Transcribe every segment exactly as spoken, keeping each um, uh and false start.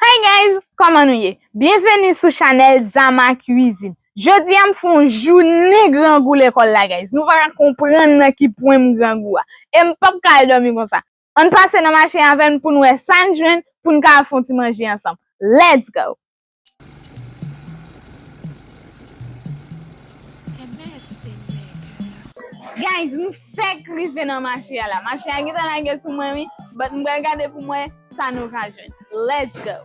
Hey guys, kòman nou ye? Byenveni sou chanèl Zama Cuisine. Jodi a m fè yon jounen grangou lekòl la, guys. Nou pa ka konprann nan ki pwen m grangou a. E m p ap ka al dòmi konsa. Ann pase nan mache avè m pou n wè sa n jwenn pou n ka al fè yon ti manje ansanm. Let's go! Guys, m fèk rive nan mache a la. Mache a gentan lage sou mwen, wi. But m pral gade pou m wè sa nou ka jwenn. Let's go!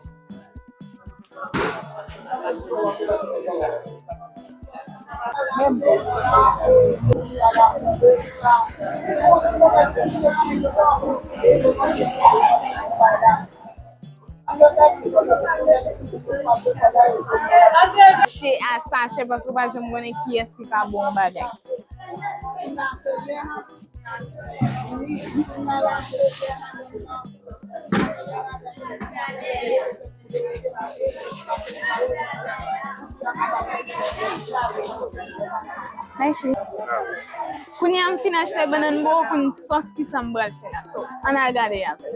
Mache a sa chè paske w pa janm konnen kiyès ki ka ba w yon bagay. Mèsi. Kounye a m fin achte bannann, m poko konn sòs kisa m pral fè la. So, ann al gade avè m.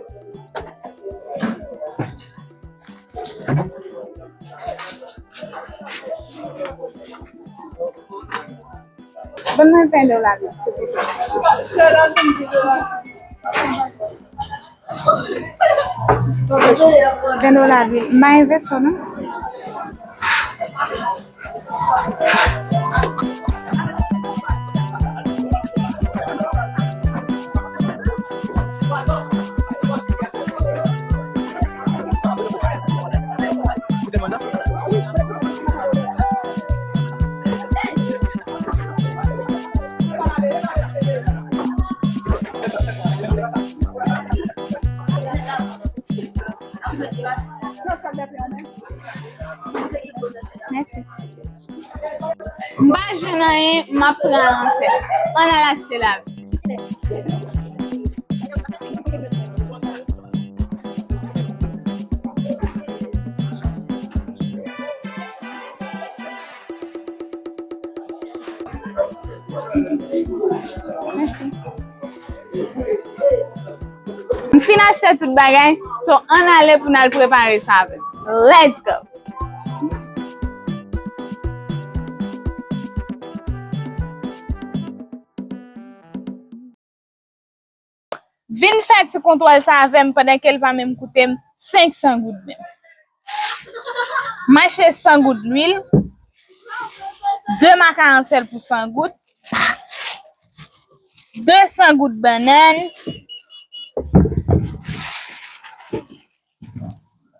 Ban mwen ven dola, silvouplè. Ven dola, wi. M pa envesti, non? Mèsi. M pa jwenn anyen, m ap pran ansè. Ann al achte lavi. Mèsi. M fin achte tout bagay, so ann ale pou n al prepare sa avè m. Let's go! Vin fè ti kontwòl sa avè m pandan ke l pa menm koute m senk san goud menm. M achte san goud lwil, de makaron sèl pou san goud, de san goud bannann,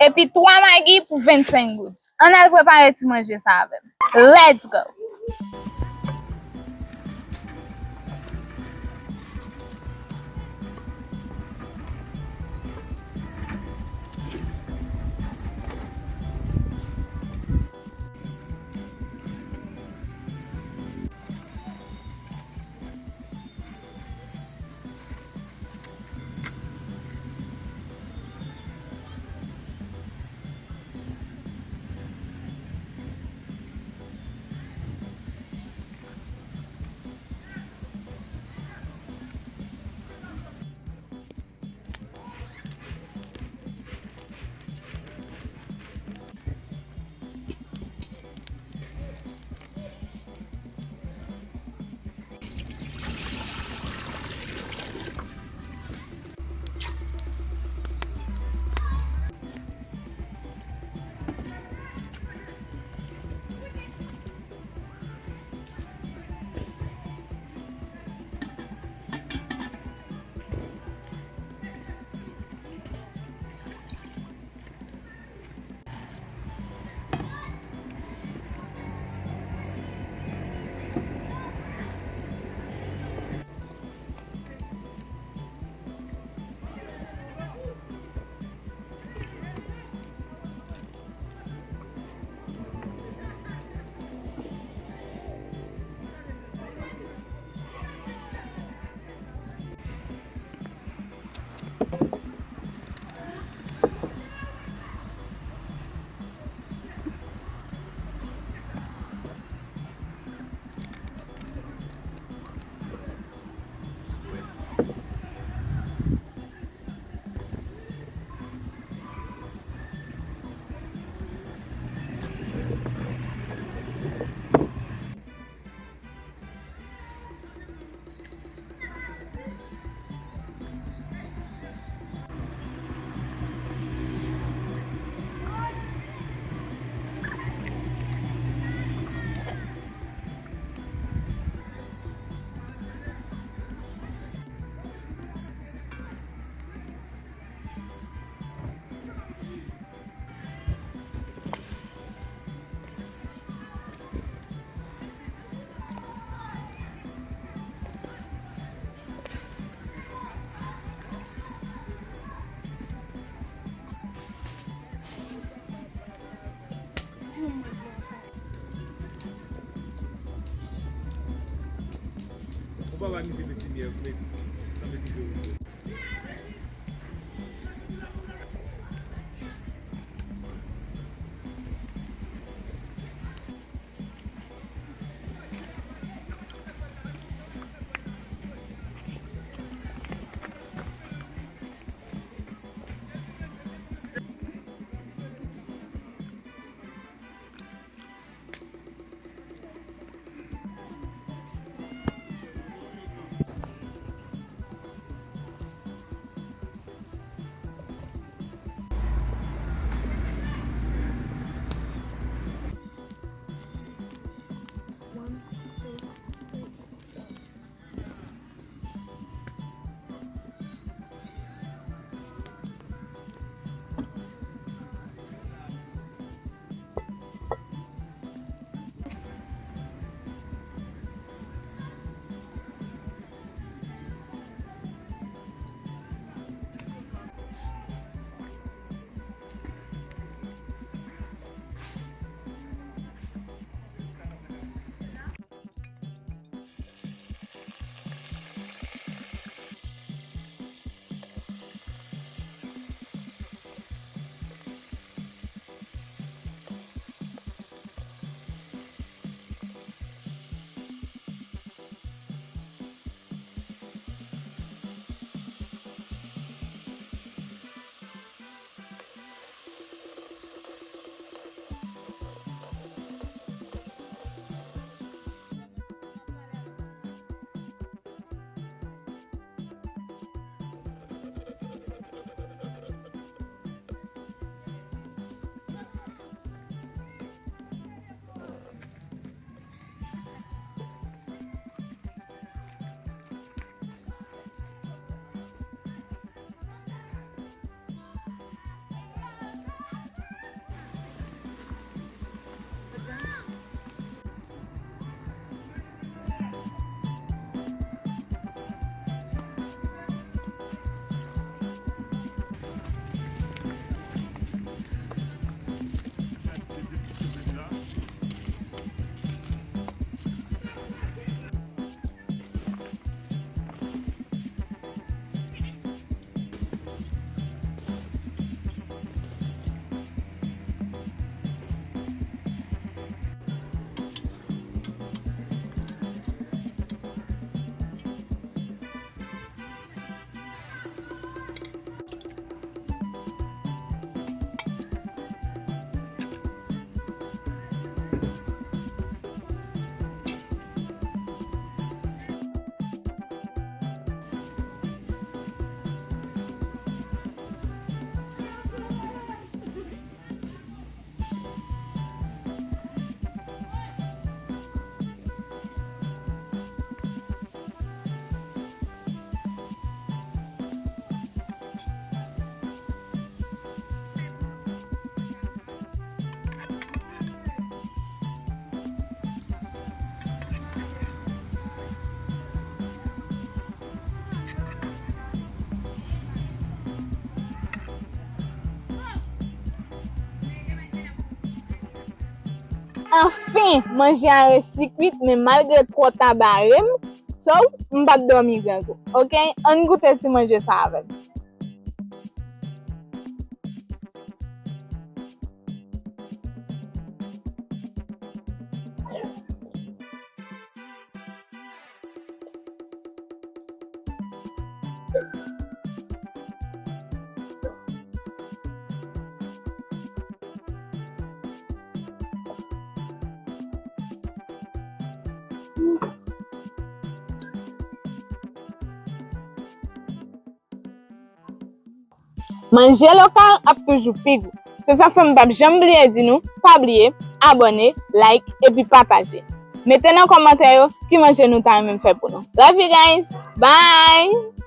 epi twa magi pou vennsenk goud. Ann al prepare ti manje sa avè m. Let's go! Papa misye petimyè vre. Sanble ki jwe. Anfen, manje a resi kwit, men malgre twò ta bare m, so, m p ap dòmi grangou. Oke? Ann goute ti manje sa avè m. Manje lokal ap toujou pi gou. Se sa fè m p ap janm bliye di nou, pa bliye, abòne, like, epi pataje. Mete nan kòmantè yo ki manje nou ta renmen m fè pou nou. Love you guys! Bye!